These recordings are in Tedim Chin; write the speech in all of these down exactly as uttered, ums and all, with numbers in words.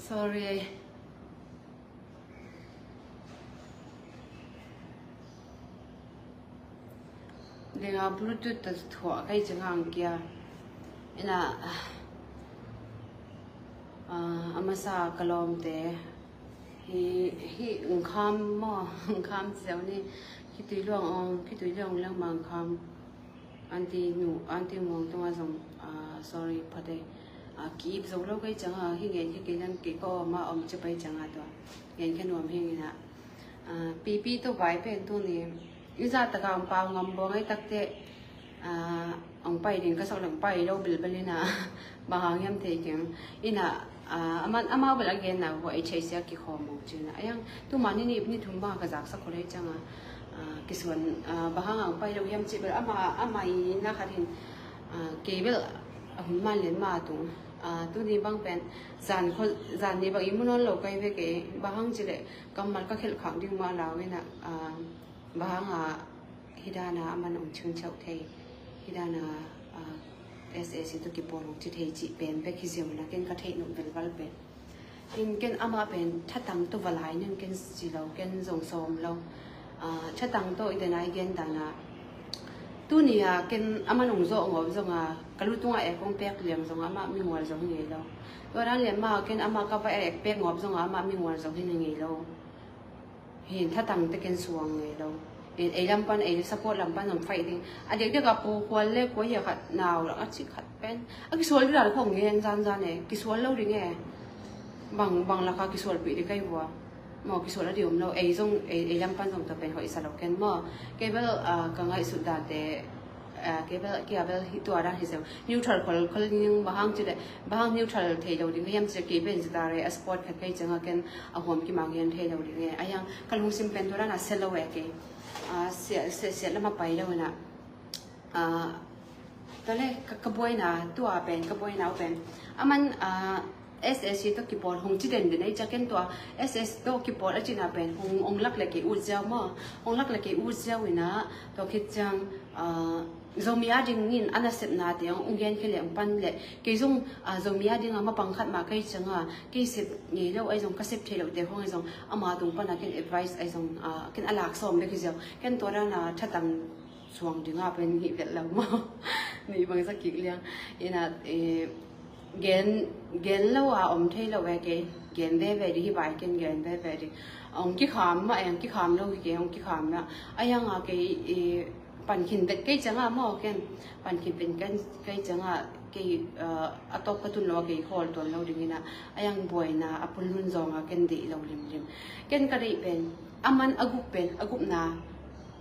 Sorry. Denga Bluetooth ta thuah kai chang hang kia. Ina, ah, a masa ka lawmte. Hi, hi, ngkham maw, ngkham zeu ni. Khitui luang ong, khitui luang leng ma ngkham. Aunty nu, Aunty Muang tunga zong, ah, sorry, phate. Ah, ki-ip zo lo kei cianga, hi ngen khe kei lang kei ko ma om ci pai cianga tua. Ngen khe nuam hi ngina. Ah, pipi to vai pen tu ni. Iza taka ang pau ngam bo ngai takte. Ah, ang pai ding ka sok lang pai lo bilbel ina. Bang hang hiam thei keng. Ina, ah, aman, ama bel a gen na, hua ei chei sia ki khom mong cina. Ayang, tu ma ni ni, ni thum ba ka zak sa ko lei cianga. Ah, kisuan, ah, bang hang ang pai lo hiam ci bel ama, ama i na khat hin, ah, kei bel a hun man len ma tung. Ah, tu ni bang pen zan kho, zan ni bang i munon lo kai ve kei, bang hang ci le kammal ka khelh khak ding ma lau ina, ah, bang hang a hidana aman ong ching chau thei, hidana, ah, S A C to kipawl ong ci thei ci pen bek hi ziau na ken ka thei nung vel val pen. In ken ama pen thatang to valai ning ken si lo, ken zong sawm lo. Ah, thatang to i denai gen dana. Tuni a ken ama nung zo ngop zonga, ka lu tunga e kong pek liang zonga ama mingual zong ngei lo. Tua dan lian ma ken ama ka va e pek ngop zonga ama mingual zong hi ngei lo. Hin thatang te ken suang ngei lo. Ei lam pan, ei support lam pan zong fight ding. A dek dek a pu kual le kua hi a khat nau lak a cik khat pen. A kisual dila khong ngen zan zan e. Kisual lo ding e. Bang, bang laka kisual pi di kai vua. Maw kisual a di om lo. Ei zong, ei, ei lam pan zong ta pen hoih sa lo ken maw. Kei bel, ah, ka ngaihsut dante, ah, kei bel, kia bel hi tua dan hi zeu. Neutral khol, khol ning bang hang ci le. Bang hang neutral thei lo ding hiam ci kei pen zita re a support khat kei cianga ken a huam kimang hian thei lo ding e. Ayang ka lungsim pen tua dan a se lo e kei. Ah, sia, sia, sia lama pai lo ina. Ah, tale ka, ka buaina tua pen, ka buaina pen. Aman, ah, S S C to kipawl hong ci den den ei ca ken tua S S to kipawl a cina pen hong, hong lak le kei ut ziau maw. Hong lak le kei ut ziau ina, tua khit ciang, ah, Zomi a dingin a nasepnate hong gen khe le hong pan le. Kei zong, ah, Zomi a dinga mapang khat ma kei cianga, kei sep ngei lo, ei zong ka sep thei lo te hong ei zong, ama tung pana ken advice ei zong, ah, ken a lak sawm bek hi ziau. Ken tua dana thatang suang dinga pen hi vet lo maw. Ni bang sa kik liang. Ina, eh, gen, gen lo a om thei lo e kei. Gen veve di hi vai ken gen veve di. Ong kikham ma, eng kikham lo hi kei, ong kikham na. Ayang a kei, eh, pan khin vet kei cianga maw ken. Pan khin vet kei, kei cianga kei, eh, a top ka tun lo a kei khol tuan lo dingina. Ayang buaina a pun hun zonga ken deih lo limlim. Ken ka deih pen, aman a gup pen, a gupna.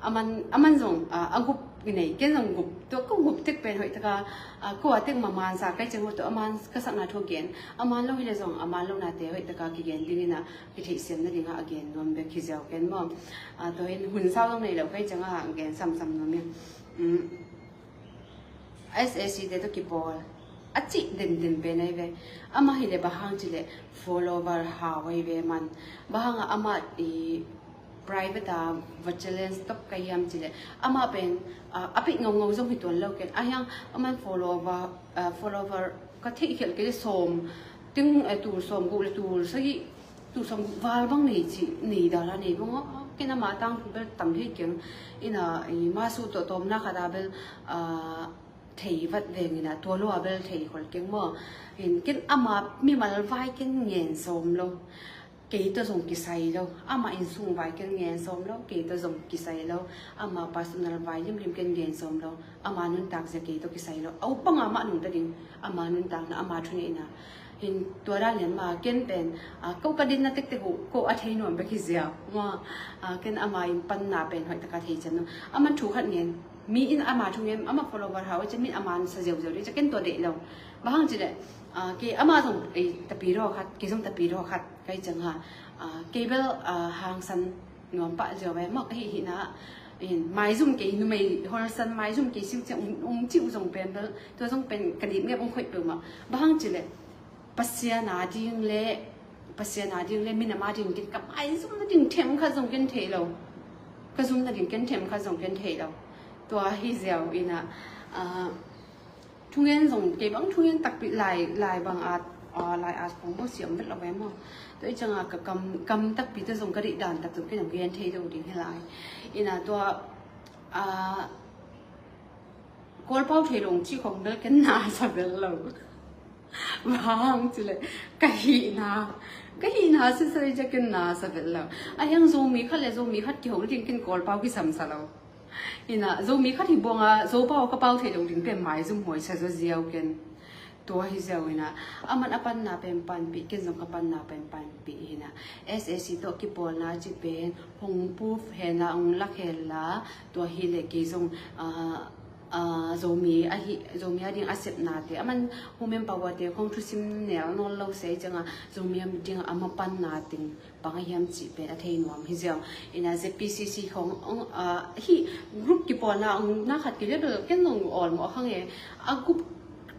Aman, aman zong, ah, a gup nei, ken zong gup, tua ka gup tek pen hoih taka, ah, kua tek ma man sa kai ciang tua aman ka sakna thu gen, aman lo hi le zong, aman lo nate hoih taka kigen dingina, kitheihsiam na dinga a gen nuam bek hi ziau ken maw. Ah, tua hin hun sau zong nei lo kai cianga gen samsam nuam hi. Um, S A C te to kipawl. A cih den den pen ai ve. Ama hi le bang hang ci le follower hau ai ve man. Bang hang a ama i private a va challenge top ka hiam ci le. Ama pen, ah, a pit ngau ngau zong hi tuan lo ken. A hiang aman follower, ah, follower ka theih khial kei le sawm. Ting, eh, tul sawm guk le tul sagih. Tul sawm guk val bang nei ci, nei dala nei bang a. Ken ama tang thu bel tam thei keng. Ina, i ma su to tom na kha da bel, ah, thei vat veng ina tua lo a bel thei khol keng maw. In ken ama mimal vai ken ngen sawm lo. Kei to zong kisai lo. Ama in sung vai ken ngen sawm lo. Kei to zong kisai lo. Ama personal vai lim lim ken ngen sawm lo. Ama nuntak zia kei to kisai lo. Au panga mah nungta ding. Ama nuntak na ama thu neihna. Hin tua dan lian ma ken pen, ah, ko ka dinna tektek uh, ko a thei nuam bek hi zia. Ma, ah, ken ama in panna pen hoih taka thei cian lo. Aman thu khat ngen. Mi in ama thu ngen, ama follower hau, cian min ama sa ziau ziau ding, cian ken tua deih lo. Bang hang ci le, ah, kei ama zong, eh, tapi raw khat, kei zong tapi raw khat, kai ciang ha. Ah, kei bel, ah, hangsan nuam pah ziau ve, mak hi hi na. In, maizum kei numei, holsan maizum kei siu ciang, um, um ciu zong pen bel, tua zong pen ka dim ngep ong khoih peuh mah. Bang hang ci le, Pasian a ding le, Pasian a ding le, minam a ding ken ka maizum na ding them khat zong ken thei lo. Ka zum na ding ken them khat zong ken thei lo. Tua hi ziau ina, ah, thungen zong kei bang thungen takpi lai, lai bang a a, lai at khong maw siam vet lo ve maw. Tua i cianga ka kam, kam takpi te zong ka deih dan tak zong ken a gen thei lo ding hi lai. Ina tua, a, Kawl pau thei lo ci khong bel ken na sa vet lo. Bang ci le ka hihna, ka hihna sisai cia ken na sa vet lo. A hiang Zomi khat le Zomi khat kihong ding ken Kawl pau kisam sa lo. Ina Zomi khat hi buanga Zo pau ka pau thei lo ding pen maizum huai sa zaw ziau ken. Tua hi ziau ina aman a panna pen panpih, ken zong ka panna pen panpih hina. S A C tawh kipawlna ci pen hong puf hena hong lak hela tua hi le kei zong, ah, ah, Zomi ahi, Zomi a ding a sepnate aman humen pawate khong thusim nel nawl lo sei cianga Zomi a ding a mapanna ting bang a hiam cih pen a thei nuam hi ziau. Ina Z P C C khong, ah, hi group kipawlna hong na khat kei le bel ken zong awlmawh khang e. A group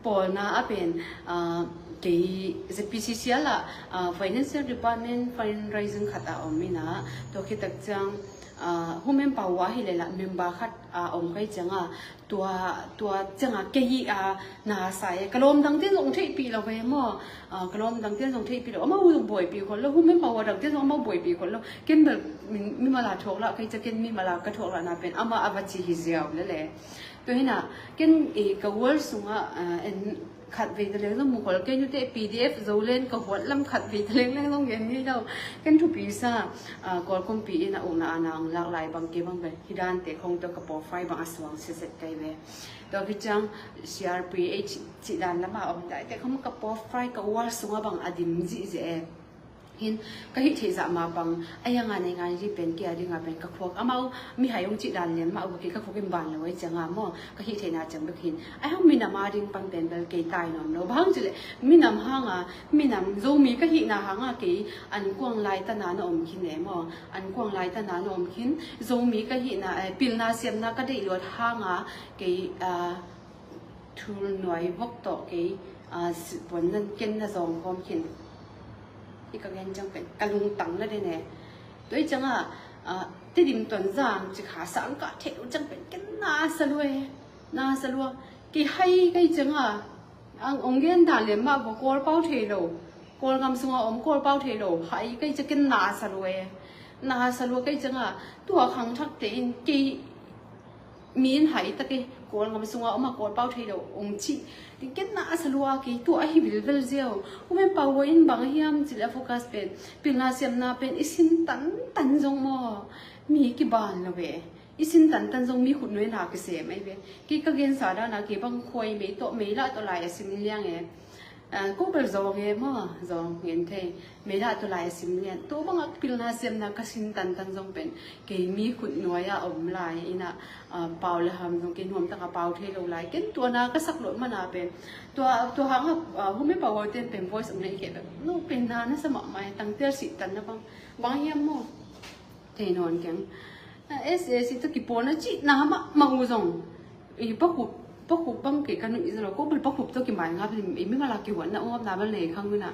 pawlna a pen, ah, kei Z P C C a lah, ah, financial department fundraising khat a om ina tua khitak ciang, ah, humen pawa hi le lah member khat a om kai cianga tua, tua cianga kei hi a na sa e ka lawm dangte zong theihpih lo ve maw. Ah, ka lawm dangte zong theihpih lo, amau zong buaipih khol lo, humen pawa dangte zong amau buaipih khol lo. Ken bel mi, mi mala thuak lah kai cia ken mi mala ka thuak lah na pen ama a va ci hi ziau le le. Tua hina ken, eh, ka world sungah, ah, en khat vei taleng zong mukhol kei nute P D F Zoland ka huat lam khat vei taleng leng zong gen ngei lo. Ken thupi sa, ah, Kawl kumpi in a ukna ana ang lak lai bang kei bang ven hi dante khong tua ka profile bang a suang siset kai ve. Tua kiciang C R P H cih dan lama om daite khong ka profile ka world sungah bang a dim zihzeh e. Hin ka hih theih zah ma bang a hianga nei ngai ri pen kei a dinga pen ka khuak amau mihai hong cih dan lian mah uh kei ka khuak in ban lo ai cianga maw ka hih theihna ciang bek hin a hiang minam a ding pan pen bel kei tai nuam lo bang cileh minam hanga minam Zomi ka hihna hanga kei an kuang lai tana na om khin e maw an kuang lai tana na om khin Zomi ka hihna, eh, pilna siamna ka deih luat hanga kei, ah, thul nuai vok tawh kei, ah, silhpuan nan ken na zawng khawm khin. I ka gen ciang pen ka lungtang na den e. Tua i cianga, ah, Tedim Tonzang ci kha sang ka theih uh ciang pen ken na sa lua e. Na sa lua. Kei hai ka i cianga ang ong gen dan lian mah vua Kawl pau thei lo. Kawl ngam sunga om Kawl pau thei lo. Hai ka i cia ken na sa lua e. Na sa lua ka i cianga tua khang thak te in kei mi in hai tak e, Kawl ngam sunga om a Kawl pau thei lo ong ci. Ken na a sa lua kei tua ahi vilvel ziau. Humen pau hua in bang hiam cil a focus pen pilna siamna pen i sin tantan zong maw mi kiban lo ve. I sin tantan zong mi khut nuai na kisem ai ve. Kei ka gensa dana kei bang khuai mei tawh mei lah tawh lai a sim liang e. Ah, ko bel zawng e maw zawng ngen thei. Mei lah tawh lai a sim lian tua bangah pilna siamna ka sin tantan zong pen kei mi khut nuai a om lai ina, ah, pau le ham zong kei nuam taka pau thei lo lai ken tua na ka sak luat mana pen tua, tua hanga, ah, humen pau hua ten pen voice om nei kei bel no pen na na sa mahmah e tangtel sih tan na bang bang hiam maw. Thei nawn keng. S A C tawh kipawlna cihna mahmah uh zong i pakhup, pakhup bang kei ka nuih zalo ko bel pakhup tawh kimai ngap i mi mala kihuatna ungapna bel nei khang una.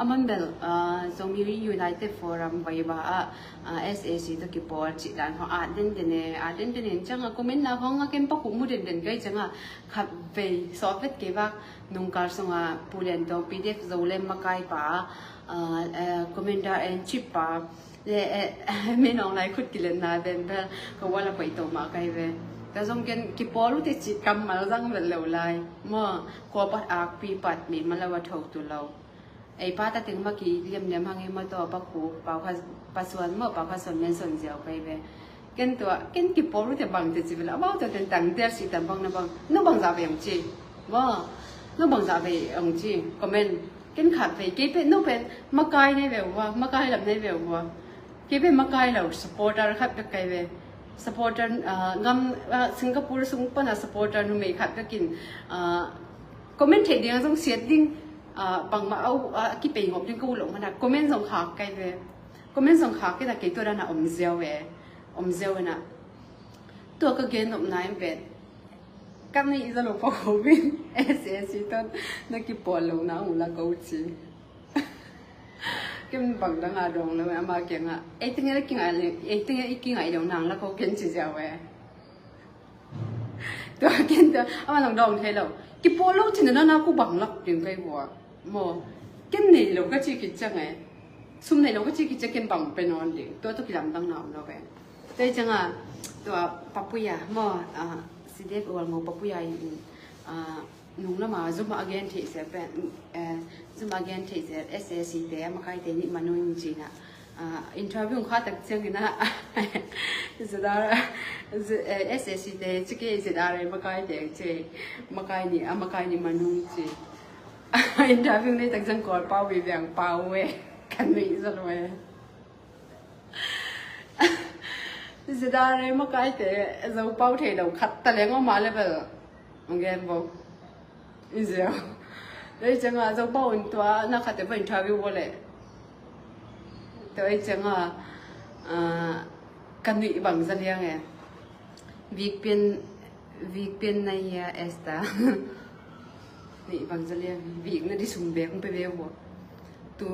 Aman bel, ah, Zomi United Forum Vaiba ah, ah, S A C tawh kipawl cih dan hong at denden e, at denden e cianga comment na hong a ken pakhup mu denden kai cianga khat vei sawt vet kei vak nungkal sunga Pu Lian Tawng P D F Zoland makai pa, ah, eh, Commander in Chief pa le, eh, mi nong lai khut kiletna ven bel ka wala koih to mah kai ve. Ka zong ken kipawl uh te cih kammal zang vet lo lai maw. Kua pat akpi pat mi ma lo a tho tu lo. Ei pa ta teng ma ki liamliam hang e ma tawh pa khu pau kha pa suan maw pau kha suan men suan ziau kai ve. Ken tua ken kipawl uh te bang te ci vel amau tua ten tang der si tam bang na bang no bang za ve ong ci. Maw no bang za ve ong ci comment. Ken khat vei kei pen no pen makai nei ve ua makai lam nei ve ua. Kei pen makai lo supporter khat bek kai ve. Supporter, ah, ngam, ah, Singapore sung pana supporter numei khat bekin, ah, comment thei ding zong siat ding, ah, bangmah au, ah, kipei ngop ding ka u lo mana comment zong khak kai ve. Comment zong khak kei na kei tua dana om ziau e. Om ziau e na. Tua ka gen nopna in pen ka nih zalo pa hovin S A C ton na kipawl lo na ula ko ci. Ken bang dang a dong lo ama kianga ei tenge i kingai le ei tenge i kingai lo nang la ko ken ci ziau e. Tua ken tua ama nang dong thei lo. Kipawl lo cin na na ku bang lak ding kai vua. Maw Ken nei lo ka ci khit ciang e. Sum nei lo ka ci khit ciang ken bang pe nawn ding. Tua tawh kilamdang na om lo ve. Tua hi cianga tua Papuya maw, ah, Sidet Ual Ngo Papuya in, ah, nung lama zum a gen theih zel pen, eh, zum a gen theih zel S A C te a makaite nih manung cina, ah, interview kha tak ciangina Z R, Z-, eh, S A C te ci ke Z R a makaite ci, makai nih, a makai nih manung ci. Interview nei tak ciang Kawl pau bi biang pau e. Kan nei zo lo e. Zidare makaite Zo pau thei lo khat ta leng om a level. Ngen bo. Inzia. Dei cianga Zo pau un tua na khat te bo interview bo le. Dei cianga, ah, kan nih bang za liang e. Vik pian, vik pian na hia Esther. Nih bang za liang, vik na di sum bek hong pe ve ua. Tu,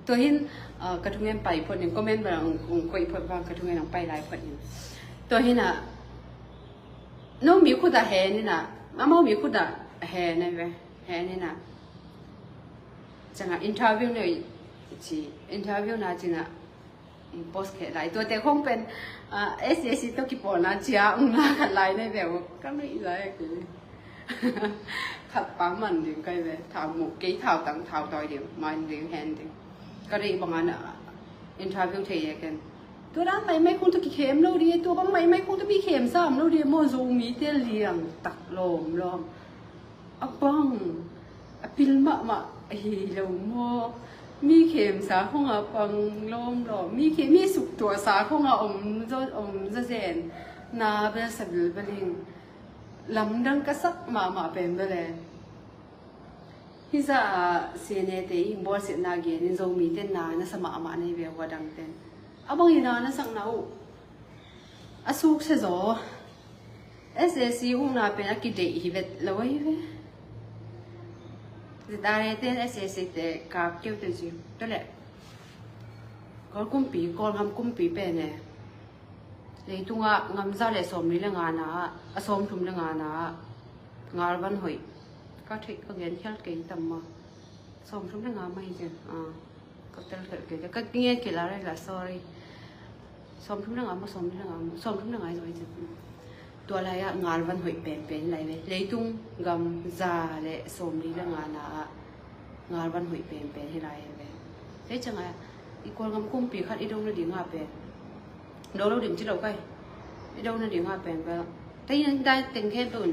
tua hin, ah, ka thungen pai phot ning, comment bang hong, hong koih phot bang ka thungen hong pai lai phot ning. Tua hin a, no mi khut a he ni na, ma mau mi khut a he ni ve, he ni na. Cianga interview ni ci, interview na cina, post kheh lai. Tuate khong pen, ah, S A C tawh kipawlna cia ung na khat lai nei ve uh. Ka mei lai a ki. Khat pa man ding kai ve. Thau muk kei thau tang thau tawi ding. Man ding hen ding. Ka rei bang an, ah, interview thei e ken. Tua dan mai mai khong tawh kikhem lo di. Tua bang mai mai khong tawh mi khem sam lo di. Mo Zo mi te liang tak lawm lawm. A pang, a pil mahmah ahi lo maw? Mi khemsa khong a pang lawm lawm. Mi khe, mi suktuahsa khong a om zaw, om zaw zen. Na bel sa bilbel ing. Lamdang ka sak mahmah pen bel e. Hi za a C N A te i hing bawlsiatna gen in Zomi ten na na sa mahmah nei ve ua dang ten. A bang i na na sak na uh. A suk se zaw. S A C ukna pen a kideih hi vet lo ahi ve. Zidare ten S A C te kap keu te zi. Tua le. Kawl kumpi, Kawlgam kumpi pen e. Leitungah ngam za le sawmli le nga na ah, a sawmthum le nga na ah. Ngal van hoih. Ka theih ka gen khial kei tam ma. Sawmthum le nga mah hi zen. Ah, ka tel khelh kei. Ka ngen kei la rei la, sorry. Sawmthum le nga maw, sawmthum le nga maw, sawmthum le nga hi zaw hi zen. Tua lai-ah ngal van hoih penpen hi lai ve. Leitung gam za le sawmli le nga na ah ngal van hoih penpen hi lai ve. Hei ciangah i Kawlgam kumpi khat i do nadingah pen. Do lo ding ci lo kai. I do nadingah pen bel. Tei nang dai teng khe tun.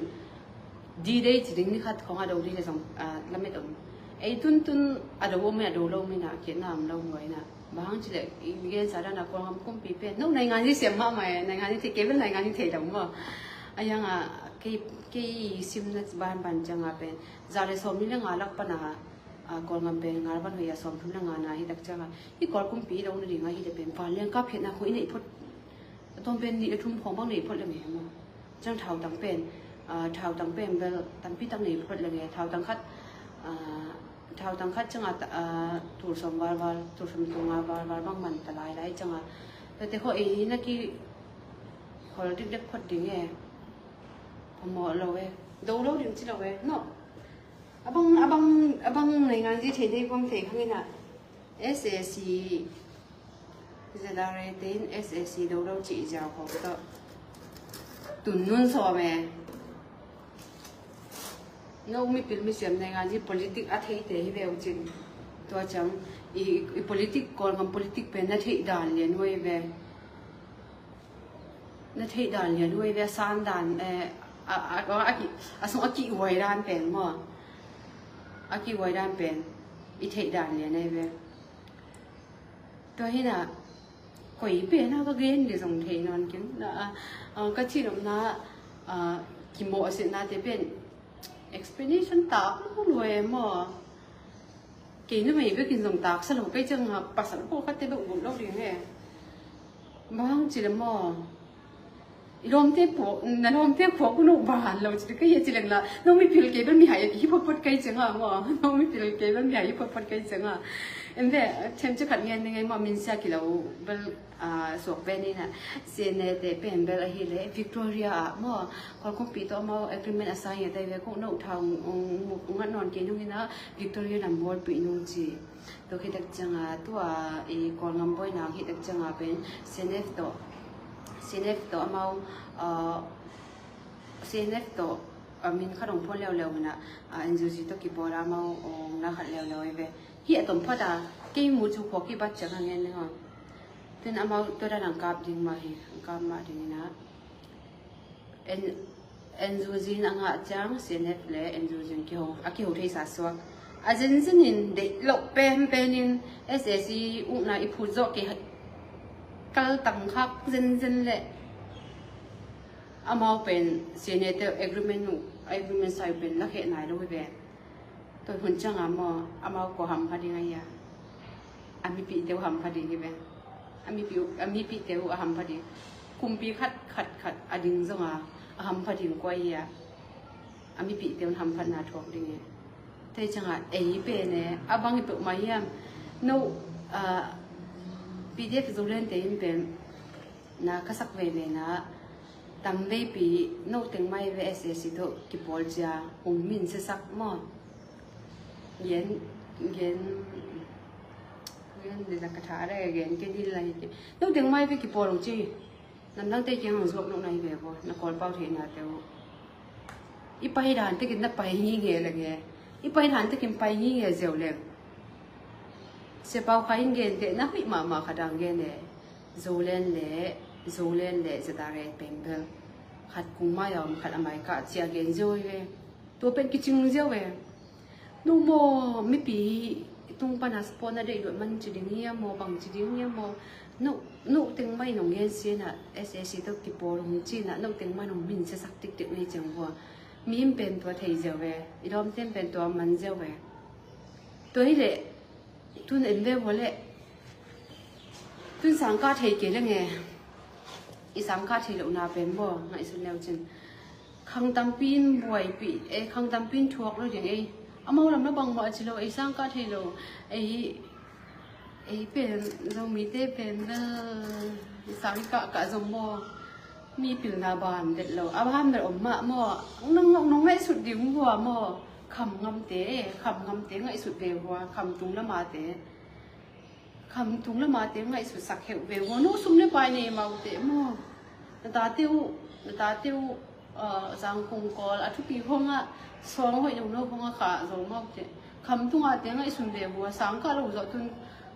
D-Day ci ding ni khat khong a do ding le zong, ah, lamet om. Ei tuntun a do om e, a do lo om e na, kiatna om lo om lo e na. Bang hang ci le, i gensa dan a Kawlgam kumpi pen. No, naingan hi siam mahmah e, naingan hi thei, kei bel naingan hi thei lo maw. A yang a, kei, kei simna banban ciang a pen. Za le sawmli le nga lak pan a, a, Kawlgam pen, ngal van hoih a sawmthum le nga na hi tak ciang a. Hi Kawl kumpi i do nading a hi le pen. Vanleng kap khiatna khong i neih phot. A tawm pen nih le thum khong bang neih phot le nge maw. Ciang thautang pen, ah, thautang pen bel tampi tak nei phot le nge, thautang khat, ah, thautang khat ciangah ta, ah, tul sawm valval, tul sawm tul nga valval bang man ta lailai ciangah. Tuate khawh ei na kikhol dikdek phot ding e. Phamawh lo e. Do lo ding ci lo e. No. A bang, a bang, a bang naingan zi thei dei bang thei khang ina. S A C, Z R A te in S A C do lo cih ziau khawng tawh. Tun nun sawm e. No mipil misiam naingan zi politik a theite hi ve uh cin. Tua ciang i, i politik, Kawlgam politik pen na theih dan lian uh hi ve. Na theih dan lian uh hi ve, a san dan, eh, a, a, a, a, ki, a sung a kihuai dan pen maw. A kihuai dan pen i theih dan lian uh hi ve. Tua hi na, koi pen a ka gen le zong thei nawn kin. Na, a, a, ka cin omna, a, kimawhsitnate pen explanation tak lua e maw. Kei numei bekin zong taksa lo kei ciangah pasal pawlkhatte bek bulh lo ding e. Bang ci le maw? I lawmte pawh, na lawmte pawh kun uh ban lo ci le kei a ci leng la. No mipil kei bel mihai a kihi photphot kei ciangah maw? No mipil kei bel mihai hi photphot kei ciangah. En ve, themci khat ngen ni ngei maw, min sia kilo bel, ah, suak ve ni na. Sene te pen bel ahih leh Victoria ah maw, Kawlkumpi tawh amau agreement a sign a tai ve, kong no thau, um, um, ngat nawn kei nung ina Victoria lam bawlpih nung ci. Tua khit tak cianga tua i Kawlgam buaina khit tak cianga pen CNF tawh, CNF tawh amau, ah, CNF tawh, ah, min khat hong phuan leuleu ina, ah, NUG tawh kipawl amau hong na khat leuleu ei ve. Hih a tom phot a, kei mu cu khuak i bat ciang a ngen ning aw. Tun amau tua dan ang kap ding mah hi, ang kap mah ding ina. En, NUG in a ngah ciang CNF le NUG in kiho, a kiho thei sa suak. A zenzen in deih loh penpen in SAC ukna i phut zawh kei kaltang khak zenzen le amau pen CNA te agreement uh, agreement sai pen lakheh nai lo hi ve. Tua hun cianga maw, amau kua hampha ding a hia? A mipihte uh hampha ding hi ve. A mipih, a mipihte uh a hampha ding. Kumpi khat, khat, khat a ding zonga a hampha ding kua hia? A mipihte un hamphatna thuak ding hi. Tua cianga ei pen e, a bang i peuhmah hiam? No, ah, PDF Zoland te in pen na ka sak veve na, tam veipi no teng mai ve SAC tawh kipawl cia hong min siasak maw? Gen, gen, gen de la ka tha re, gen ke dil la hi ke. No teng mai ve kipawl hong ci. Namdang te kiang hong zuak no na hi ve bo, na Kawlpau theihna te uh. I pai dan tekin na pai ngi nge le nge. I pai dan tekin pai ngi nge zeu le. Sia Pau Khai in gen te na huih mahmah khat ang gen e. Zoland le, Zoland le ZRA pen bel khat kung mai a om, khat a mai kah cia gen zeu hi ve. Tua pen kicing zeu ve. No maw, mipi tung pana support na deih luat man ci ding hiam maw, bang ci ding hiam maw? No, no teng mai nong gen sina SAC tawh kipawl hong cina, no teng mai nong min siasak tiktik nei ciang vua. Mi in pen tua thei zeu ve, i lawmte in pen tua man zeu ve. Tua hi leh, tun en ve vua leh, tun sangkah thei kei le nge, i sangkah thei lohna pen vua ngaihsun leu cin. Khang tampi in buaipih, eh, khang tampi in thuak lo ding ei. Amau lam na bangmah a ci lo, ei sangkah thei lo. Ei, ei pen, Zomite pen bel, i sangkah kah zong maw, mi pilna ban det lo. A ban bel om mah maw, nong, nong, nong ngaihsut ding vua maw. Kham ngamte, eh, kham ngamte ngaihsut ve vua, kham tung lamate. Kham tung lamate ngaihsutsak heuh ve vua, no sum le pai nei maute maw. Na tate uh, na tate uh, ah, Zangkong Kawl a thupi hong a, sawng hoih lo lo hong a kha zo maute. Kham tungate ngaihsun ve vua, sangkah lo zawh tun,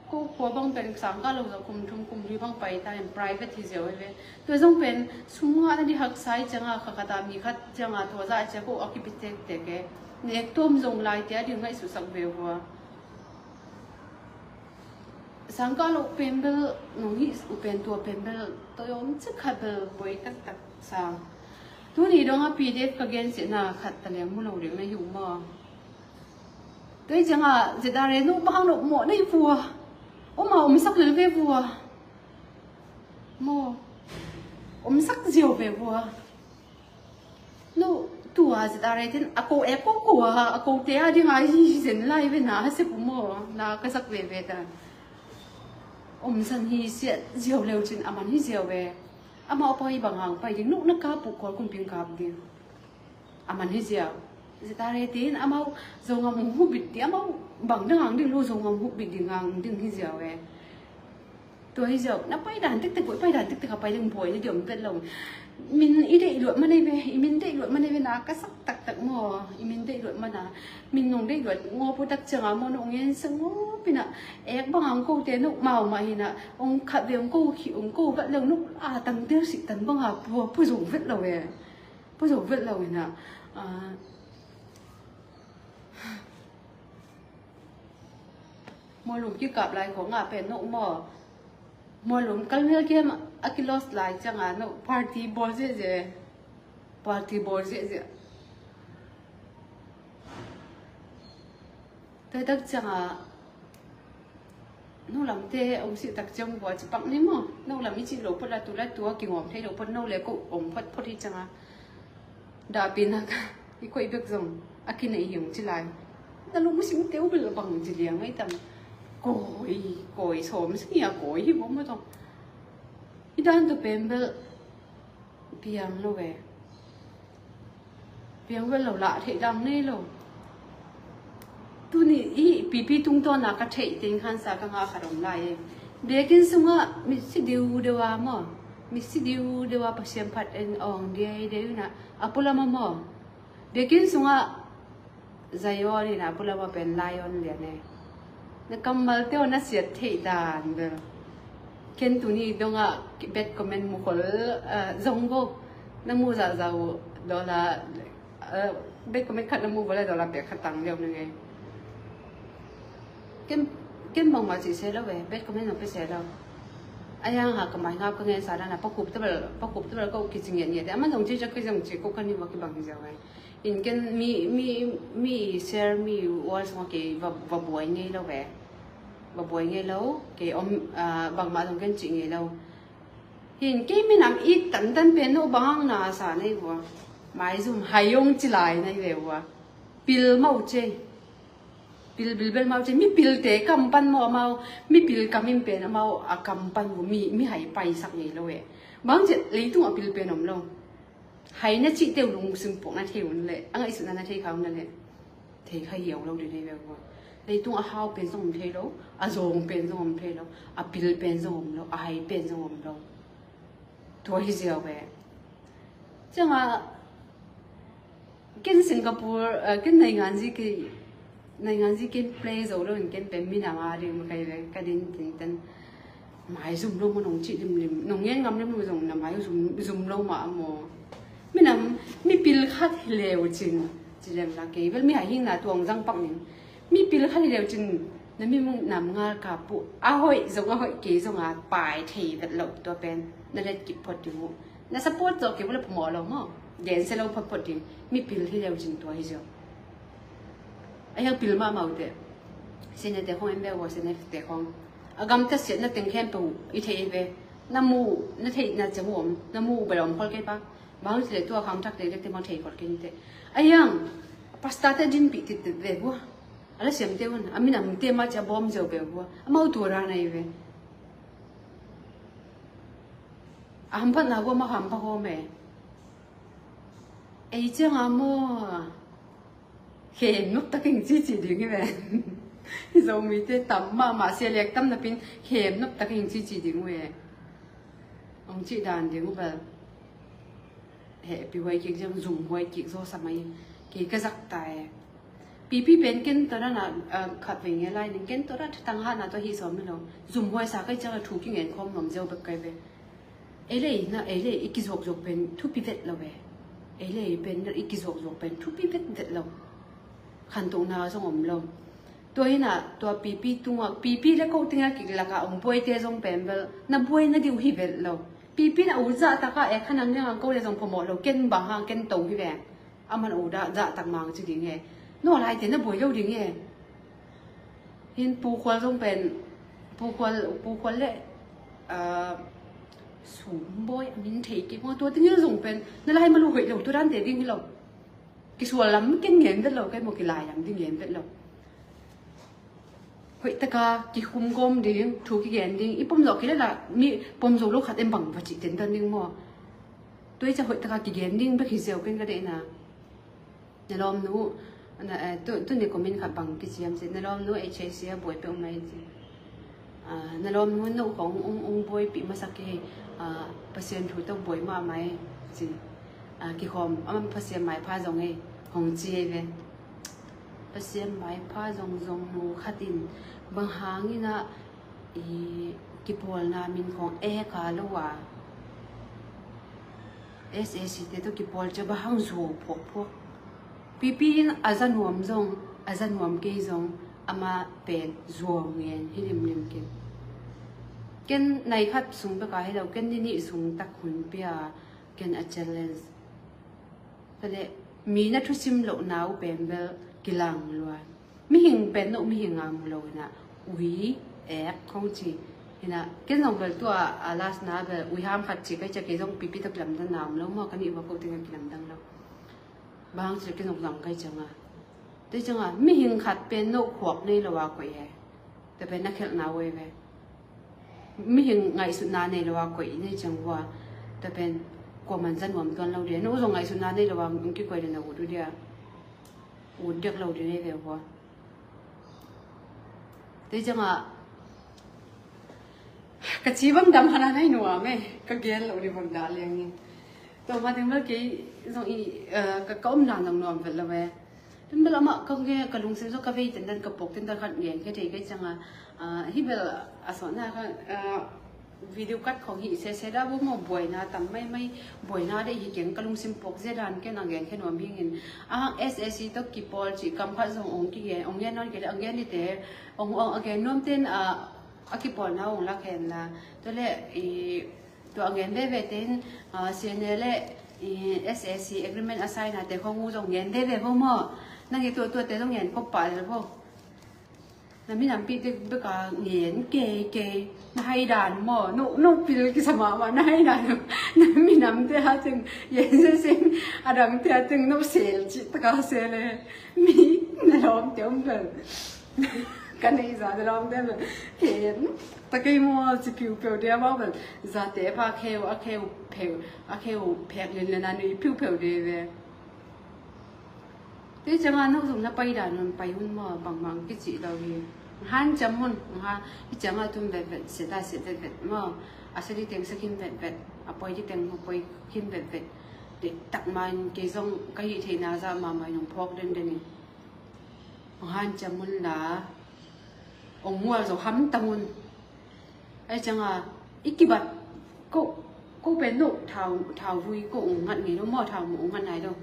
ko khua bang pen sangkah lo zawh kum thum kum li bang pai ta in private hi zeu hi ve. Tua zong pen sum ngah na di haksa i cianga kha khata mi khat cianga tua zah a cia ko a kipi tektek e. Nek tuam zong laite a ding ngaihsutsak ve vua. Sangkah lo pen bel, nong hih uh pen tua pen bel, tua om cik khat bel, buai taktak sa. Tuni dong a PDF ka gen sihna khat ta leng mu lo ding na hi uh maw. Tua hi cianga, ZRA no bang no mawh na hi vua. Om a omsak lel ve vua. Maw. Omsak ziau ve vua. No, tua ZRA ten a ko e ko ko a, a kote a dinga hi zen lai ve na, a sep uh maw, na ka sak veve ta. Om san hi siat ziau leu cin a man hi ziau ve. Amau pai bang hang pai ding, no na kap uh Kawlkumpi kap ding. A man hi ziau. ZRA ten amau Zogam hong hubit ding, amau bang dang hang ding lo Zogam hubit ding hang ding hi ziau ve. Tua hi ziau, na pai dan tektek buai, pai dan tektek a pai ding buai na diom vet lo. Min i deih luat manei ve, i min deih luat manei ve na ka sak taktak maw, i min deih luat mana. Min nong deih luat ngawp uh tak cianga maw, nong ngen sa ngawp ina. Ek bang ang kote no mau mah hina, ong khat ve ong ko khi, ong ko vat lo no a tang tel sih tan banga pua, pua zo vet lo ve. Pua zo vet lo ina. Ah, Mualum kikap lai khong a pen no maw. Mualum kal mel kiam a kilos lai cianga no party bawl zehzeh. Party bawl zehzeh. Tua tak cianga no lamte ong sih tak ciang vua ci pak ni maw. No lam i cih lo phot la tu la tua kingawm thei lo phot no le ko ong phot phot hi cianga. Dahpihna ka i koih bek zong a kinei hi ung ci lai. Na lungsim teu bel bang ci liang ei tam. Kawi, kawi sawm sing a kawi hi bawm maw tawh. I dan tawh pen bel piang lo ve. Piang bel lo lah theih dang nei lo. Tuni i pipi tungtawn a ka theih teng khansa ka ngah khat om lai e. Biakinn sungah mi si diu deuh a maw, mi si diu deuh a Pasian phat en awng diai deuh inah a pulam a maw. Biakinn sungah Zion inah a pulam a pen lion lian e. Na kammalte aw na siat theih dan bel. Ken tuni dongah bad comment mu khol, ah, zong bo. Na mu zahzah uh dollar, ah, bad comment khat na mu bel dollar pek khat tang liau na ngei. Ken, ken bangmah cih se lo ve, bad comment nong pia se lo. A yang ha ka mai ngap ka ngen sa dana, pakup tabal, pakup tabal ko kici ngiat ngiat. Ama zong ci cak ki zong ci ko kan ni wa ki bang hi ziau ve. In ken mi, mi, mi share mi wall sungah kei va, va buai ngei lo ve. Va buai ngei lo, kei om, ah, bangmah zong ken cih ngei lo. Hin kei minam it tantan pen no bang hang na sa nei vua. Maizum hai ong ci lai nei ve vua. Pil mau ce. Pil bilbel mau ce. Mi pilte kam pan maw amau. Mi pil kam in pen amau a kam pan vua. Mi, mi hai paisak ngei lo e. Bang ce leitung a pil pen om lo. Hai na cih teu lungsim puak na thei un le, a ngaihsutna na thei kha un le, thei kha hiau lo ding thei ve vua. Leitung a hau pen zong om thei lo, a zawng pen zong om thei lo, a pil pen zong om lo, a hai pen zong om lo. Tua hi ziau ve. Ciangah ken Singapore, eh, ken naingan zi kei, naingan zi ken play zo lo in ken pen minam a ding ma kai ve, ka din tinten. Maizum lo maw nong cih limlim, nong ngen ngam limlim zong na maizum, zum lo mah a maw. Minam, mipil khat hi leu cin, ci lem la kei bel mi hai hing na tuang zang pak ning. Mipil khat hi leu cin, na minam ngal ka pu, a hoih zong a hoih kei zong a pai thei vet lo tua pen, na let kip phot ding uh. Na support zawh kei bel a phamawh lo maw. Gen se lo phot phot ding, mipil hi leu cin tua hi zong. A hiang pil mahmah uh teh. Senior te khong en ve uh a, senior te khong. A gamtat siatna teng khempeuh i theih hi ve. Na mu, na theihna ciang uh om, na mu uh bel om khol kei pa. Bang ci le tua khang thak te te mah thei khol kei teh. A hiang, pastor te dinpih tittet ve vua. A la siam te un, a minam te mah cia bawm ziau ve vua. A mau tua ra na hi ve. A hamphatna vua mah hampha hawm e. Ei ciang a maw. Khem nop takin cici ding hi ve. Hi Zomite tam mahmah sia lek tam napin khem nop takin cici ding uh e. Ong cih dan ding uh bel. Hehpih huai kik ziang zum huai kik zaw sa mai. Kei ka zak ta e. Pipi pen ken tawh dan a, a, khat vei nge lai ning ken tawh dan thatang hatna tawh hi sawm hi lo. Zum huai sa kai ciang a thu kingen khawm nuam ziau bek kai ve. Ei le ei na, ei le ei i kizuakzuak pen thupi vet lo ve. Ei le ei pen na i kizuakzuak pen thupi vet vet lo. Khantohna zong om lo. Tua hi na, tua pipi tungah, pipi le ko tinga kiklaka om buaite zong pen bel, na buai na diu hi vet lo. Pipi na u zah taka e khanang dinga ko le zong phamawh lo, ken bang hang ken to hi ve. A man u dah zah tak mang ci ding e. No lai te na buai lo ding e. Hin pukhual zong pen, pukhual, pukhual le, ah, sum bawi a min thei kik maw tua tingil zong pen, na lai malu hoih lo, tua dan te ding hi lo. Kisual lam ken ngen vet lo, kai maw kilai lam ding ngen vet lo. Hoih taka kikhum gawm ding, thu kigen ding, i pom zawh kei le la, mi pom zo lo khat en bang va cih ten dan ding maw. Tua i ca hoih taka kigen ding bek hi ziau ken ka deihna. Na lawmnu, na, eh, tu, tu ni comment khat bang kiciam si. Na lawmnu H A C a buai peuh mai ci. Ah, na lawmnu no khong ung, ung buaipih masak hi. Ah, Pasian thu tawh buai mahmah hi ci. Ah, kikhawm, amah Pasian maipha zong hi. Hong ci hi ve. Pasian maipha zong zong nu khatin bang hangin ah i kipawlna min khong e ka lo a. S A C te tawh kipawl cia bang hang zuau phuakphuak. Pipi in a za nuam zong, a za nuam kei zong, amah pen zuau ngen hi limlim ken. Ken nai khat sung bek a hi lo, ken ni nih sung tak hun pia, ken a challenge. Ka le, mi na thusim lohna uh pen bel kilang lua. Mihing pen no mihing a mu lo hi na, ui, ek, khong ci. Hi na, ken zong bel tua, a last na bel, ui ham khat ci kai cia kei zong pipi tak lamdang na om lo maw, ka nih va ko ting a kilamdang lo. Bang ci ken zong zang kai ciang a. Tei ciang a, mihing khat pen no khuak nei lo a koih he. Tua pen na khelhna uh ei ve. Mihing ngaihsutna nei lo a koih nei ciang vua, tua pen kuaman za nuam tuan lo dia. No zong ngaihsutna nei lo a hong kikoih le na ut uh dia, ut diak lo dia nei ve vua. Tei ciangah ka ci bang dam hana nai nuam e, ka gen lo ni bang dah liang in. Tua ma teng bel kei zong i, eh, ka, ka omna nang nuam vet lo e. Tun bel amah ka nge ka lungsim zong ka vei tendan ka pok tendan khat ngen khe thei kei ciangah, ah, hi bel a sawtna kha, ah, video kat khong hi sese dah bu maw, buaina tam maimai, buaina dei hi keng ka lungsim pok zia dan ken a ngen khe nuam hingin. A hang S A C tawh kipawl cih kam khat zong ong kigen, ong gen nawn kei le, ong gen dite, ong, ong a gen nuam ten, ah, a kipawlna ong lak hen la. Tua le, i, tua a ngen veve ten, ah, C N A le, i, S A C agreement a sign a te khong uh zong ngen veve vo maw. Nang i tua, tua te zong ngen khop pah le vo. Na minampihte bek a ngen kei kei, na hai dan maw, no, no pil kisa mahmah, na hai dan, na minamte a teng, yen se seng, a dangte a teng, no sel cih taka sel e, mi, na lawmte om bel. Ka neih za na lawmte om bel. Hen, ta kei maw, ci piupeu dia maw bel. Zate pha kheu, a kheu, pheu, a kheu, phek lin le na nui piupeu dia ve. Tei ciangah no zong na pai dan un pai hun maw, bangmah kici lo hi. Hanciam hun, ha, hi ciangah tun vetvet, sia ta sia vetvet maw. A sia di teng sia khin vetvet, a poi di teng a poi khin vetvet. Dei tak ma in kei zong ka hih theihna zah mahmah in hong phawk denden in. Hanciam hun la, hong mual zo hamtang hun. Ai cianga i kibat ko, ko pen no thau, thau vui ko ung ngat ngei lo maw, thau mu ung ngat nai lo.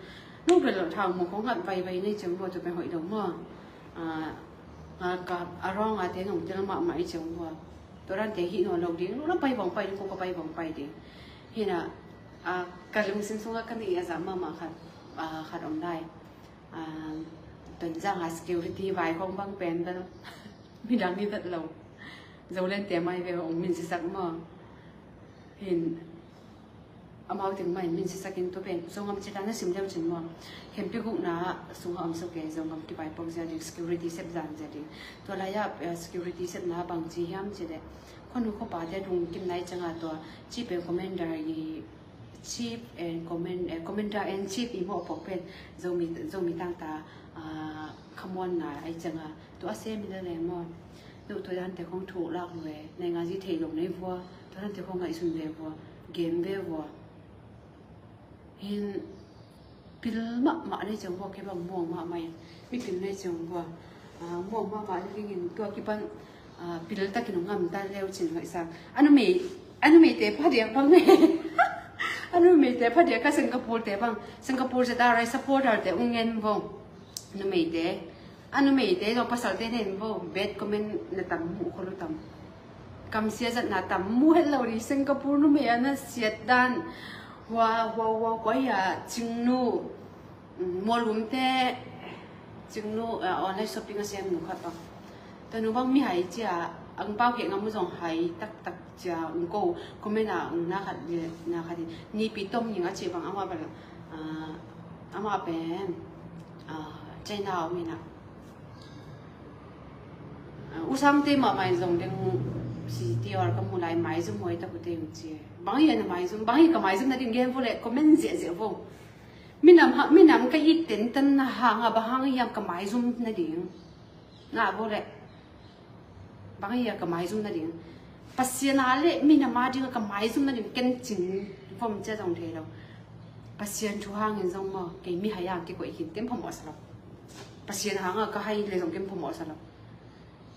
No pen lo thau mu ko ngat vai vai nei ciang maw, tua pen hoih lo maw. A, a ka, a rong a te nong tel mahmah i ciang maw. Tua dan te hih nawn lo ding, no na pai vong pai ding, ko ka pai vong pai ding. Hina, a, ka lungsim sunga ka mi a za mahmah khat, a, khat om lai. A, Tonzang a security vai khong bang pen bel midang hi vet lo. Zoland te mai ve hong min sisak maw. Hin amau teng mai min sisak in tua pen Zogam cita na sim deuh cin maw. Khempeuh gukna sunga om sok e, Zogam kibai pong zia ding, security sep zan zia ding. Tua lai-ah, eh, security sepna bang ci hiam ci leh, khuanu khuapa te tung kim nai cianga tua ci pen commander i Chief and Command-, eh, Commander and Chief i mawh pawh pen Zomi, Zomi tangta, ah, khamuanna ai cianga tua a sem hi lele maw. Tua, tua dante khong thuk lak lue, naingan zi thei lo nei vua, tua dante khong ngaihsun ve vua, gen ve vua. Hin pil mahmah nei ciang vua, kei bang muang mahmah in, mi pil nei ciang vua, ah, muang mahmah nei dingin tua kipan, ah, pil takin hong ngam ta leu cin hoih sang. A numei, a numeite phadiak bang e. A numeite phadiak ka Singapore te bang. Singapore zeta rai supporter te ung ngen vong. Numeite. A numeite zong pasalte nen vong. Bad comment na tam mu kholo tam. Kamsia zatna tam mu het lo ri Singapore numei a na siat dan. Hua, hua, hua, hua, hua, cingnu. Mm, mualumte, cingnu, eh, online shopping a siam nu khat bang. Tua nu bang mihai cia, ang pau kek ngam mu zong hai taktak cia, ang ko, comment a, ang na khat, na khat, nipi tom ning a ci bang ama bang, ah, ama pen, ah, China om ina. Ah, usangte mahmah in zong deng C T R ka mu lai maizum huai tak ute ung ci. Bang hi a na maizum, bang hi ka maizum na ding gen vo le, comment ziahziah vo. Minam ha, minam ka it tentan na hanga bang hang hiam ka maizum na ding. Na vo le. Bang hia ka maizum na ding. Pasian a le minam a ding ka maizum na ding ken cin vom cia zong thei lo. Pasian thu hangin zong maw, kei mihai a kikoih hin ken phamawh sa lo. Pasian hanga ka hai le zong ken phamawh sa lo.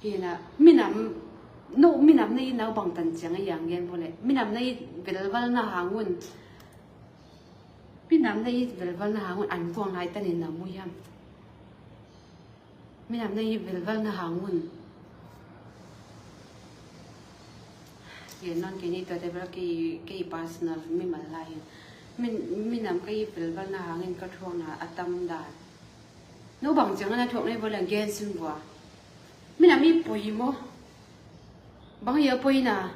Hina, minam, no, minam na it nau bang tan ciang a yang gen vo le. Minam na it velval na hangun. Minam na it velval na hangun an kuang lai tanin na mu hiam. Minam na it velval na hangun. Gen non kei ni tua te bel kei, kei personal mimal lai hin. Min, minam ka it velval na hangin ka thuakna a tam dan. No bang ciang na thuak nei vo le gen sin vua. Minam i poi maw. Bang hia poina.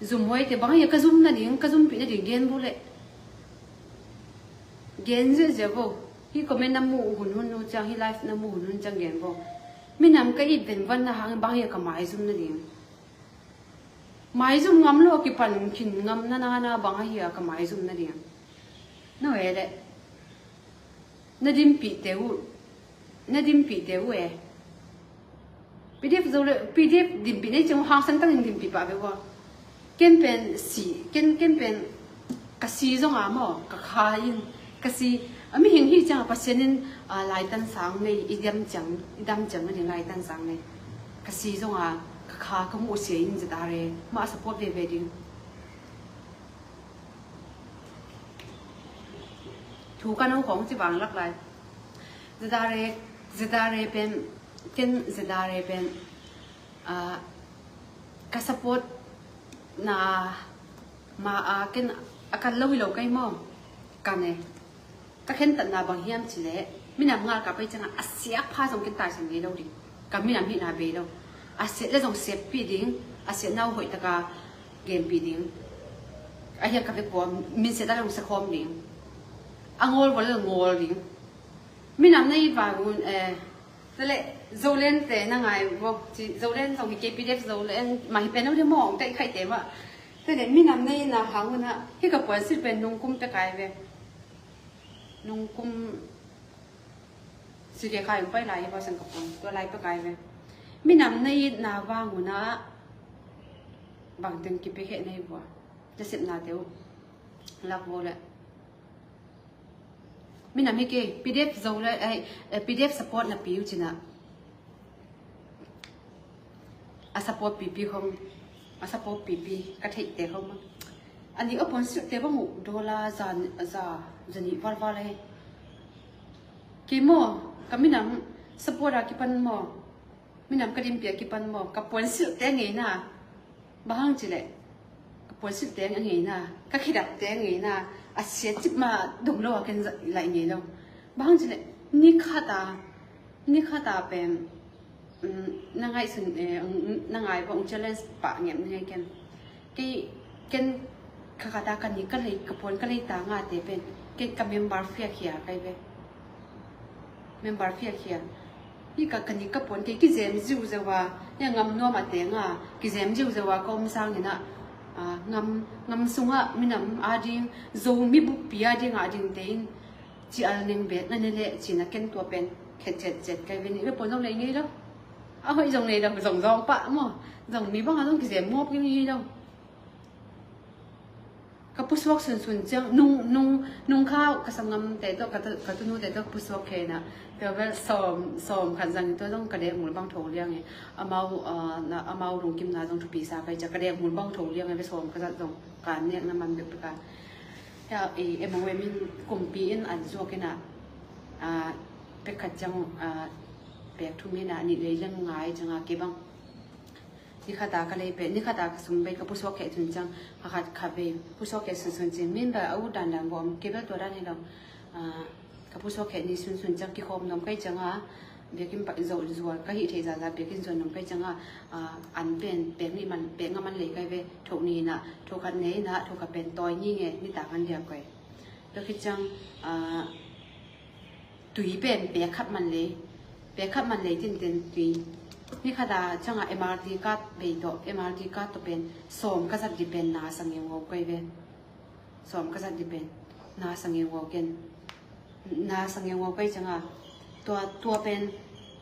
Zum huai te bang hia ka zum na ding, ka zumpih na ding gen vo le. Gen ziahziah vo. Hi comment na mu hun hun nu ciang, hi live na mu hun hun ciang gen vo. Minam ka it venvan na hang bang hi a ka maizum nading. Maizum ngam lo kipan khin ngam na na na bang hi a ka maizum nading. No e le. Na dimpih te uh. Na dimpih te uh e. P D F zo le, P D F dimpih nei ceng hangsan tangin dimpih pah ve ua. Ken pen si, ken, ken pen ka si zong a maw, ka kha in, ka si, a mihing hi ciang a Pasian in, a, laitan sang nei, i dam ciang, i dam ciang nading laitan sang nei. Ka si zong a, ka kha, ka muh sia in ZRA, mah a support veve ding. Thu ka no khong ci vang lak lai. ZRA, ZRA pen, ken ZRA pen, a, ka support na ma a ken a kan lo hi lo kai maw. Kan e. Ka khentatna bang hiam ci le, minam ngal ka pai ciang a, a siak pha zong ken taisan ngei lo ding. Ka minam hihna bei lo. A siat le zong siatpih ding, a siatna uh hoih taka genpih ding. A hiak ka vek pua, min siat a le zong siakhawm ding. A ngawl vua le zong ngawl ding. Minam na i vangun, eh, Tale, Zolen te na ngai vo, ci Zolen zong hi K P D F Zolen, ma hi pen ule mong, te i khai te ma. Tale, minam nei na hang una, hi ka puan sil pen nung kum pe kai ve. Nung kum si ke khai pai lai, hi ba sang ka puan, tua lai pe kai ve. Minam nei na vang una, bang teng ki pe he nei vo. Te sip na te u. Lak vo le. Minam hi kei, P D F Zo le, eh, eh, P D F support na pi uh cina. A support pipi khong, a support pipi, ka theih te khong ma. Ani a puan silh te bang uh, dollar za, za, za nih val val e. Kei maw, ka minam support a kipan maw. Minam ka dimpih a kipan maw, ka puan silh te ngei na. Bang hang ci le, ka puan silh te ngei na, ka khidap te ngei na, a sia cip ma dong lo a ken za-, lai ngei lo. Bang hang ci le, ni khat a, ni khat a pen, um, na ngai sun, eh, um, na ngai ba ung challenge pah ngem ni ngai ken. Kei, ken ka khat a ka ni ka lei, ka puan ka lei ta nga te pen, ken ka member fia khia kai ve. Member fia khia. Hi ka, ka ni ka puan kei kizem ziu zeu a, ya ngam nuam a te nga, kizem ziu zeu a ka om sang ina, a, ngam, ngam sunga minam a ding, Zomi bukpi a ding a ding te in, ci al neng bet na ne le, ci na ken tua pen, khet chet chet kai ve ni, ve puan zong lei ngei lo. A hoih zong lei lo, zong zong pah maw, zong mi bang a zong kizem muap ngei lo. Ka pusuak sunsun ciang, nung, nung, nung kha ka sanggam te tawh, ka tu, ka tunu te tawh pusuak khe na. Tua bel sawm, sawm khat zang tua zong ka dek mul bang tho liang e. Amau, ah, na, amau lungkim na zong thupi sa kai cia ka dek mul bang tho liang e, bel sawm ka zat zong ka nek na man bek bek a. Ya, e, e mong e min kumpi in an zuak in a, ah, pek khat ciang, ah, pek thum in a, nih lei leng ngai ciang a ke bang. Ni khat a ka lei pen, ni khat a ka sum bei ka pusuak kheh sun ciang, kha khat kha bei pusuak kheh sun sun cin, min ba a ut dan dan bawm, ke bel tua dan hi lo. Ah, ka pusuak kheh ni sun sun ciang, kikhawm nuam kai ciang a, biakin pa zo zual, ka hih thei zaza, biakin zual nuam kai ciang a, ah, an pen, pek ni man, pek nga man lei kai ve, thok ni na, thok khat nei na, thok khat pen tawi ni nge, ni tak an diak kai. Tua khit ciang, ah, tui pen pek khat man lei, pek khat man lei tinten tui. Ni khat a ciang a M R T card bei tawh, M R T card tawh pen sawm ka zat di pen na sa ngeu ngau kai ve. Sawm ka zat di pen na sa ngeu ngau ken. Na sa ngeu ngau kai ciang a. Tua, tua pen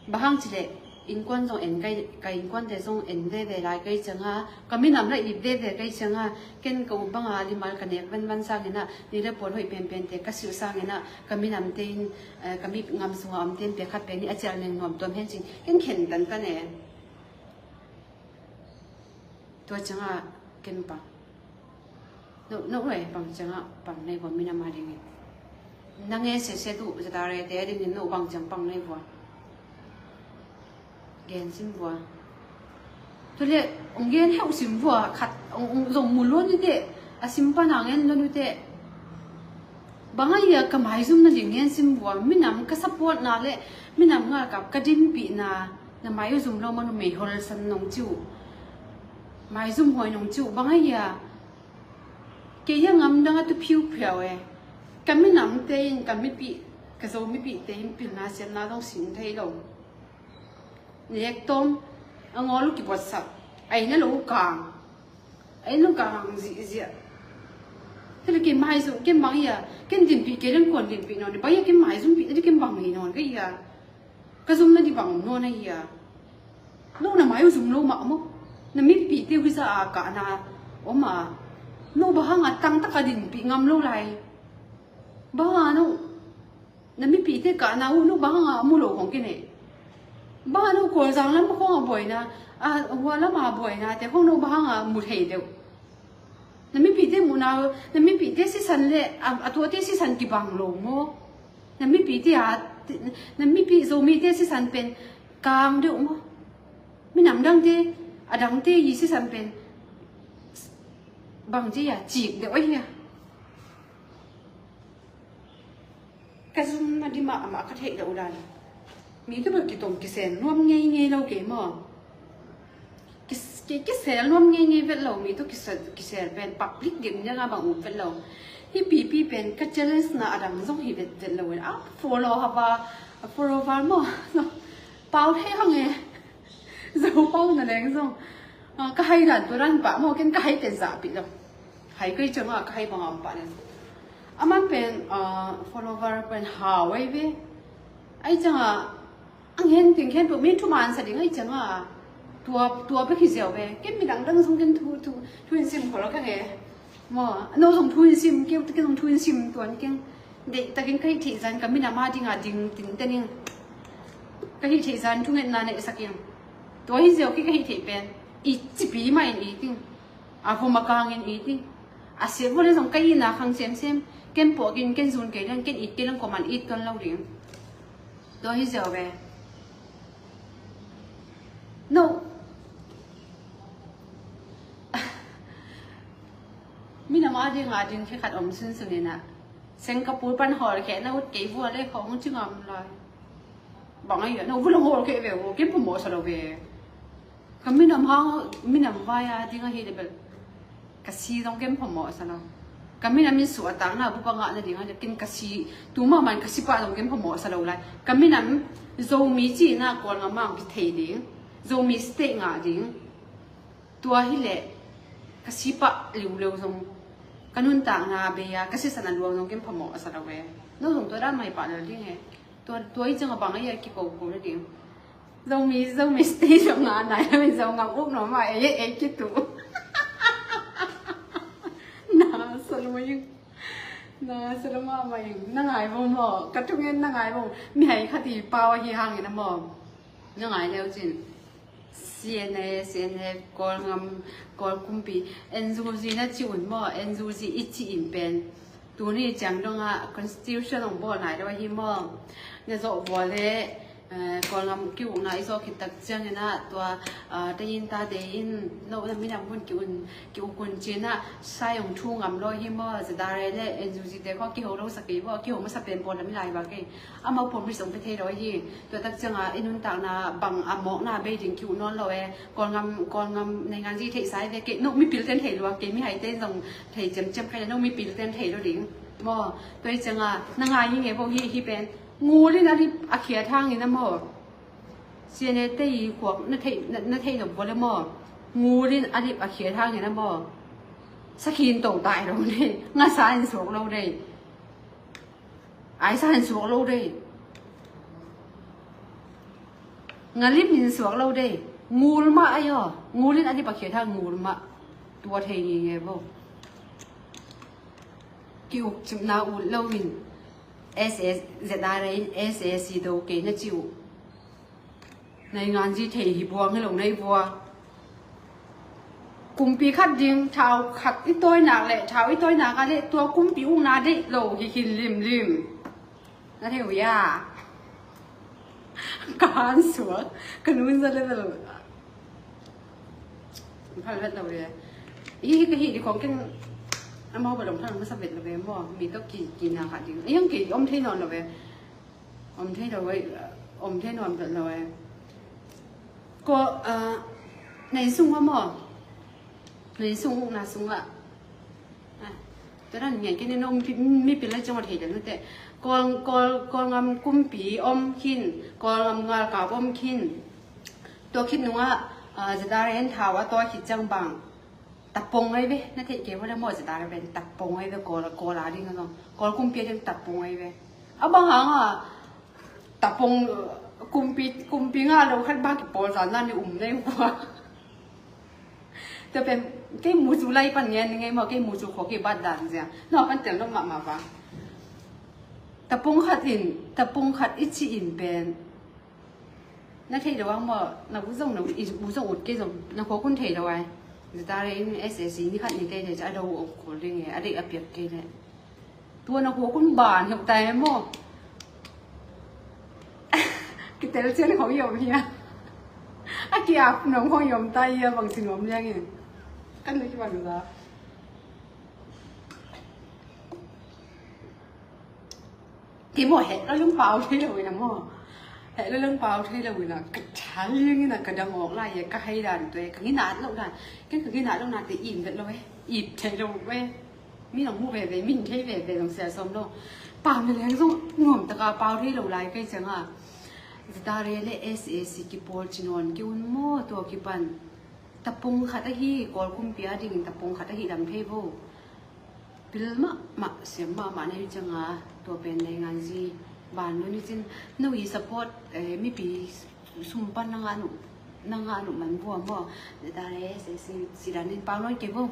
Bang hang ci leh, innkuan zong en kai, ka innkuante zong en veve lai kai ciang a, ka minam la it veve kai ciang a, ken ka up bang a limal ka nek venvan sang in a, ni le puan hoih penpente ka silh sang in a, ka minamte in, eh, ka mi ngam sunga omte in pek khat pek nih a cial neng nuam tuam hen cin, ken khen tantan e. Tua ciang a ken pang. No, no, eh, bang ciang a pang nei vua minam a dingin. Na ngen sese tu, ZRA te a dingin no bang ciang pang nei vua. Gen sim vua. Tu le, ong gen heu sim vua, khat, ong, ong zong mu luan ute, a sim pan a ngen luan ute. Bang a ia ka maizum na ding ngen sim vua, minam ka support na le, minam nga ka, ka dinpih na, na mai u zum lo man u mei hol san nong ciu. Maizum huai nong ciu, bang a ia. Kei a ngam dang a tu phiuphiau e. Ka minamte in, ka mipih, ka Zo mipihte in pilna siamna zong sin thei lo. Nek tawm a ngawl uh kibuatsak, a inn a lo uh kang, a inn lo kang zihziah. Tua leh kei mai zong ken bang hi a, ken dinpih kei leng kuan dinpih nawn, bang hi a ken mai zong pih na di ken bang hi nawn ka hi a. Ka zumna di bang om nawn ahi a. No na mai uh zum lo mah maw. Na mipihte uh hi zah a kahna om a. No bang hang a tangtak a dinpih ngam lo lai. Bang hang a no na mipihte kahna uh no bang hang a mu lo khong kei ne. Bang hang a no Kawlzang lam khong a buaina, a hua lam a buaina te khong no bang hang a mu thei deuh. Na mipihte muhna, na mipihte sisan le a, a tuate sisan kibang lo maw? Na mipihte a, na mipih Zomite sisan pen kang deuh maw? Minam dangte, a dangte i sisan pen bangci a cik deuh ahi a. Ka zumna di mahmah ka theih loh dan. Mi tawh bel kitong kisel nuam ngeingei lo kei maw? Kis-, ki-, kisel nuam ngeingei vet lo, mi tawh kisel, kisel pen public dim ding a bang ut vet lo. Hih pipi pen ka challenge na a dang zong hi vet vet lo in. A follow haba, a follow val maw? Pau thei hang e. Zo pau na leng zong. Ah, ka hai dan tua dan pah maw, ken ka hai pen zahpih lo. Hai kei ciang a ka hai bang a om pah leng. Aman pen, ah, follower pen hau ei ve. Ai ciang a, ang hen ting hen tua min thuman sa ding ai ciang a. Tua, tua bek hi ziau ve. Ken midang dang zong ken thu, thu, thu in sim khol ka nge. Maw, no zong thu in sim, kei, kei zong thu in sim tuan keng. Deih takin ka hih theih zan ka minam a ding a ding tin te ning. Ka hih theih zan thungetna neihsak ing. Tua hi ziau kei ka hih theih pen. I cipi mah in i ting. A vom a kangin i ting. A siat vua le zong ka itna khang semsem. Ken puak in, ken zun kei leng, ken it kei leng kuaman it tuan lo ding. Tua hi ziau ve. No. Minam a ding a ding khe khat om sunsun in a. Singapore pan hawl khehna ut kei vua le khawng ci ngam lai. Bang a hi a, no vua le hawl kheh ve vua, ken phamawh sa lo ve. Ka minam hang, minam vai a ding a hi le bel. Ka si zong ken phamawh sa lo. Ka minam in suahtakna bup a ngahna ding a le ken ka si, tu mahmah in ka si pah zong ken phamawh sa lo lai. Ka minam Zomi cihna Kawlngam ah kithei ding. Zomi state ngah ding. Tua hi leh ka si pah liuleu zong, ka nuntakna bei a ka sisan a luang zong ken phamawh a sa lo e. No zong tua dan mai pah lel ding e. Tua, tua i ciang a bang a ia kiko ko le ding. Zomi, Zomi state zong a nai lo in zong ngam uk no ma e, e kitu. Na sa lo ing. Na sa lo ma ma ing. Na ngai bo maw. Ka thungen na ngai bo. Mi hai khat i pau a hi hangin a maw. Na ngai leu cin. C N A, C N A, Kawlngam, Kawl kumpi, N U G na ci un maw, N U G i ci in pen. Tuni ciang dong a constitution ong bawl nai lo ahi maw. Na zawh vua le, eh, Kawlngam ki-ukna i zawh khit tak ciangin ah, tua, ah, tei in ta tei in, no na minam hun ki-un, ki-uk un cin ah, sai ong thu ngam lo ahi maw, ZRA le N U G te khawng kiho lo sa kei maw, kiho masa pen pawl na mi lai ba kei. Amau promise ong pia thei lo hi. Tua tak ciangin i nuntakna bang a mawkna bei ding ki-uh nawn lo e. Kawlngam, Kawlngam naingan zi theihsa hi ve kei. No mipil ten thei lua kei, mihaite zong thei ciamciam kei le no mipil ten thei lo ding. Maw, tua hi ciangin na ngai hi nge bo hi, hi pen. Ngul in a lip a khiat hangin a maw. C N A te i khuak na thei, na, na thei lo bo le maw. Ngul in a lip a khiat hangin a maw. Sakhin to tai lo ne. Ngasa in suak lo dei. Aisa in suak lo dei. Ngalim in suak lo dei. Ngul mah ai aw. Ngul in a lip a khiat hang ngul mah. Tua thei ngi nge bo. Ki-uk cimna ut lo in. S S Z R A in S S C do kei na ci uh. Naingan zi thei hi buang hi lo nei vua. Kumpi khat ding, thau khat i tawinak le, thau i tawinak a le, tua kumpi ukna deih lo hi khin limlim. Na thei uh ia. Ka han suak, ka nun za le lo. Phal vet lo le. I hi ka hi di khong ken amau ba long thang masa vet lo ve maw. Mi tawh ki, ki na khat ding. I hang ki om thei nawn lo ve. Om thei lo e, om thei nuam lo e. Ko, ah, na inn sung ah maw? Na inn sung, ukna sung ah. Ah, tua dan ngian kei ni no mi, mipil lai ciang a thei dan te. Kawl, Kawl, Kawlngam kumpi om khin, Kawlngam ngalkap om khin. Tua khit nungah, ah, ZRA in thau a tawi khit ciang bang, tapong ai ve, na theih kei vua le maw, ZRA pen tapong ai ve, Kawl, Kawl a ding a zong, Kawl kumpi a ding tapong ai ve. A bang hang a, tapong, kumpi, kumpi ngah lo khat bang kipawl zan dan i um nei vua. Tua pen, kei mu cu lai pan ngen ni ngei maw, kei mu cu khua kei bat dan zia. Na pan tel lo mahmah vang. Tapong khat in, tapong khat i ci in pen. Na theih lo ang maw, na u zong, na u, i u zong ut kei zong, na khua kun thei lo ai. ZRA in SAC ni khat ni tei tei ca a do om kul ding e, a deih a piak kei le. Tua na khua kun ban hiau tai maw. Kitel cian khong yom hia. A kiap nong khong yom tai hia bang si nuam liang e. Kan na kibang za. Ti maw heh lo lung pau thei lo ina maw. Heh lo lung pau thei lo ina. Ka thal liang ina ka dang awk lai e ka hei dan tua e. Ka nginat lo dan. Ken ka nginat lo na te im vet lo e. Ip thei lo e. Mi nong mu veve, min thei veve, nong sia som lo. Pau na leng zong nuam taka pau thei lo lai kei ciang a. ZRA le SAC kipawl ci nawn ki un maw tua kipan. Tapung khat ahi, Kawl kumpi a dingin tapung khat ahi lam thei vo. Pil mahmah, siam mahmah na hi ciang a, tua pen nei ngan zi. Ban lo ni cin, no i support, eh, mipi sum pan na ngah nuh, na ngah nuh man vua maw. ZRA SAC, si dan in pau nawn kei vo.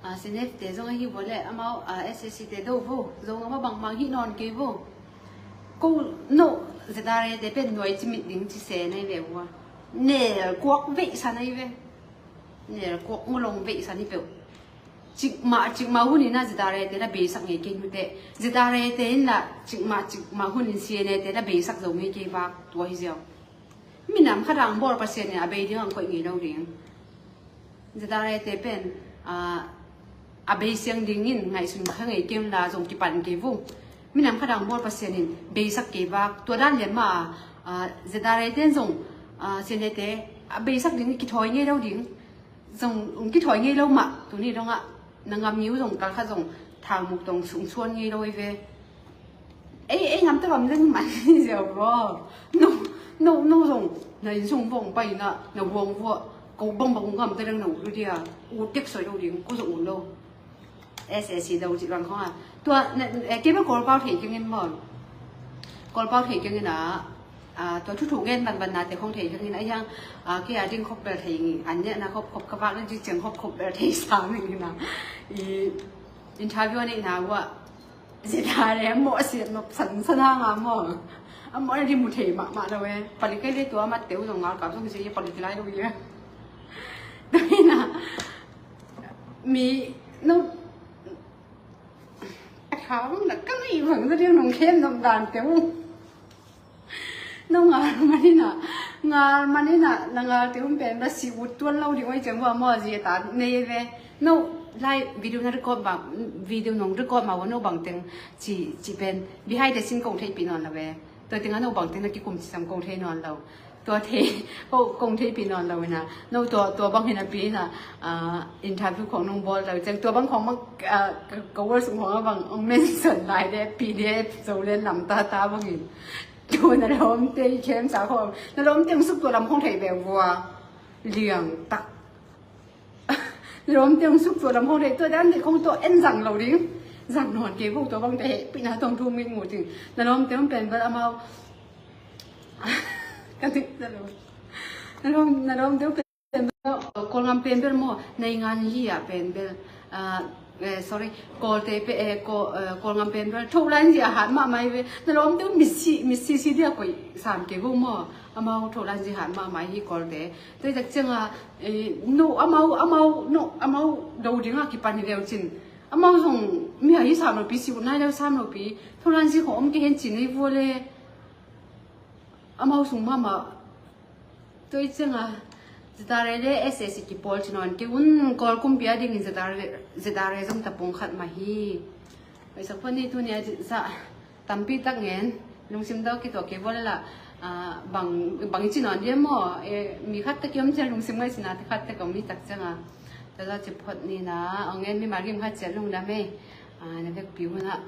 Ah, CNF te zong ahi vua le, amau, ah, SAC te do vo. Zong amau bangmang hi nawn kei vo. Ko, no, ZRA te pen nuai cimit ding ci se nei ve vua. Nel kuak veih sa nei ve. Nel kuak ngulong veih sa ni peuh. Cikmah, cikmah hun in a ZRA te na beisak ngei kei nute. ZRA te in la, cikmah, cikmah hun in CNA te na beisak zo ngei kei vak tua hi ziau. Minam khat ang bawl Pasian in a bei ding ang koih ngei lo ding. ZRA te pen, ah, a bei siang dingin ngaihsun kha ngei kei un la zong kipan kei vung. Minam khat ang bawl Pasian in beisak kei vak. Tua dan lian ma, ah, ZRA te zong, ah, CNA te, a beisak ding kithawi ngei lo ding. Zong, ung kithawi ngei lo mah. Tuni dongah, na ngam ngiu zong, kal khat zong, thangmuk dong sung suan ngei lo i ve. Ei, ei ngam te bang leng man ziau bro. No, no, no zong, na inn sung vong pai na, na huang vua, ko bang bang ngam te leng na ut lu dia, ut tek soi lo ding, ko zong ut lo. SAC do cih bang khong a. Tua, na, eh, kei bang Kawl pau thei keng in maw. Kawl pau thei keng in a, ah, tua thuthu ngen banban na te khong thei keng in a hiang, ah, kei a ding khop bel thei ngi, an nia na khop khop ka vak na ji ciang khop khop bel thei sa ming in a. I, interview a neih na ua, Zia ta le a mawh a siat nop san san hang a maw. A mawh a di mu thei mahmah lo e. Palik kei le tua mat teu zong ngal kap zong zia palik lai lo i le. Tua hi na. Mi, no. A tha bang na ka ngei bang za diang nong khen nong dan teu. No ngal manina, ngal manina, na ngal te um pen ba si ut tuan lo ding oi ciang hua maw zia ta nei ve. No lai video na record ba, video nong record ma wa no bang teng ci, ci pen behind the scene kong thei pi nawn lo ve. Tua teng a no bang teng na kikum ci sam kong thei nawn lo. Tua thei, ko, kong thei pi nawn lo ina. No tua, tua bang hina pi ina, ah, interview kong nong bawl lo ciang. Tua bang kong mak, ah, ka, ka work sung kong a bang, ong mention lai de, P D F, zo len lam ta ta bang in. Tu na lawmte i khem sa khawm. Na lawmte hong suk tua lam khong thei ve vua. Liang tak. Na lawmte hong suk tua lam khong thei. Tua dan thei khong tua en zang lo ding. Zang nawn kei vo tua bang te heh. Pi na tong thu mit ngu ting. Na lawmte hong pen vel amau. Ka tik ta lo. Na lawm, na lawmte hong pen pen bel, Kawlgam pen bel maw, nei ngan hi a pen bel, ah, eh, sorry, Kawlte pe, eh, Kawl, eh, Kawlgam pen bel, tho lai in zia hat mahmah hi ve, na lawmte uh mitsi, mitsi si dia koih sam kei vo maw, amau tho lai in zia hat mahmah hi Kawlte. Tua i tak ciang a, eh, no, amau, amau, no, amau do ding a kipan hi leu cin. Amau zong mi a hi sam lo pi, si ut nai leu sam lo pi, tho lai in zia khong om kei hen cin ei vua le. Amau sung mahmah. Tua i ciang a, ZRA le SAC kipawl ci nawn kei un Kawl kumpi a dingin ZRA, ZRA zong tapung khat mah hi. Oi sak phot ni tuni a sa tampi tak ngen, lungsim dau kituak kei vua le la, ah, bang, bang i ci nawn dia maw, eh, mi khat tak i om ciang lungsim ngaihsutna te khat tak om i tak ciang a. Tua za ci phot ni na, ong ngen mi mal gim khat ciang lungdam e, ah, na vekpi hun a.